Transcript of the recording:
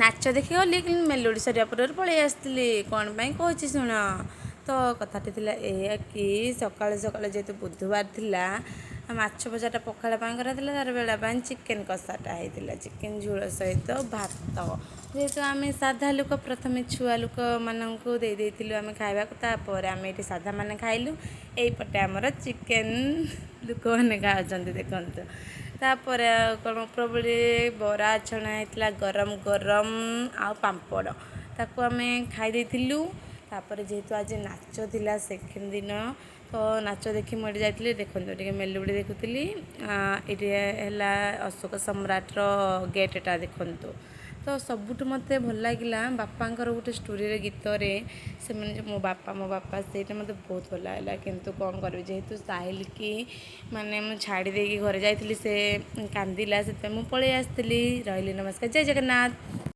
ନାଚ ଦେଖିଗଲି, କିନ୍ତୁ ମେଲୋଡ଼ି ସରିବା ପୂର୍ବରୁ ପଳେଇ ଆସିଥିଲି। କ'ଣ ପାଇଁ କହୁଛି ଶୁଣ। ତ କଥାଟି ଥିଲା ଏଇଆ କି ସକାଳୁ ସକାଳୁ ଯେହେତୁ ବୁଧବାର ଥିଲା, ମାଛ ଭଜାଟା ପଖାଳ ପାଇଁ କରାଥିଲା, ତାର ବେଳା ପାଇଁ ଚିକେନ୍ କଷାଟା ହେଇଥିଲା, ଚିକେନ୍ ଝୋଳ ସହିତ ଭାତ। ଯେହେତୁ ଆମେ ସାଧା ଲୋକ, ପ୍ରଥମେ ଛୁଆ ଲୋକମାନଙ୍କୁ ଦେଇ ଦେଇଥିଲୁ ଆମେ ଖାଇବାକୁ, ତାପରେ ଆମେ ଏଇଠି ସାଧାମାନେ ଖାଇଲୁ। ଏଇପଟେ ଆମର ଚିକେନ୍ ଲୋକମାନେ ଖାଉଛନ୍ତି ଦେଖନ୍ତୁ। ତାପରେ ଆଉ କ'ଣ, ପ୍ରବଳି ବରା ଛଣା ହେଇଥିଲା ଗରମ ଗରମ ଆଉ ପାମ୍ପଡ଼, ତାକୁ ଆମେ ଖାଇ ଦେଇଥିଲୁ। ତାପରେ ଯେହେତୁ ଆଜି ନାଚ ଥିଲା ସେକେଣ୍ଡ ଦିନ, ତ ନାଚ ଦେଖି ମୁଁ ଏଠି ଯାଇଥିଲି। ଦେଖନ୍ତୁ, ଟିକେ ମେଲୋଡ଼ି ଦେଖୁଥିଲି। ଏଇଠି ହେଲା ଅଶୋକ ସମ୍ରାଟର ଗେଟ୍ଟା ଦେଖନ୍ତୁ। ତ ସବୁଠୁ ମୋତେ ଭଲ ଲାଗିଲା ବାପାଙ୍କର ଗୋଟେ ଷ୍ଟୋରିରେ ଗୀତରେ ସେମାନେ ଯେଉଁ ମୋ ବାପା ମୋ ବାପା, ସେଇଟା ମୋତେ ବହୁତ ଭଲ ଲାଗିଲା। କିନ୍ତୁ କ'ଣ କରିବି, ଯେହେତୁ ସାହିଲକି ମାନେ ମୁଁ ଛାଡ଼ି ଦେଇକି ଘରେ ଯାଇଥିଲି, ସେ କାନ୍ଦିଲା, ସେଥିପାଇଁ ମୁଁ ପଳେଇ ଆସିଥିଲି। ରହିଲି, ନମସ୍କାର, ଜୟ ଜଗନ୍ନାଥ।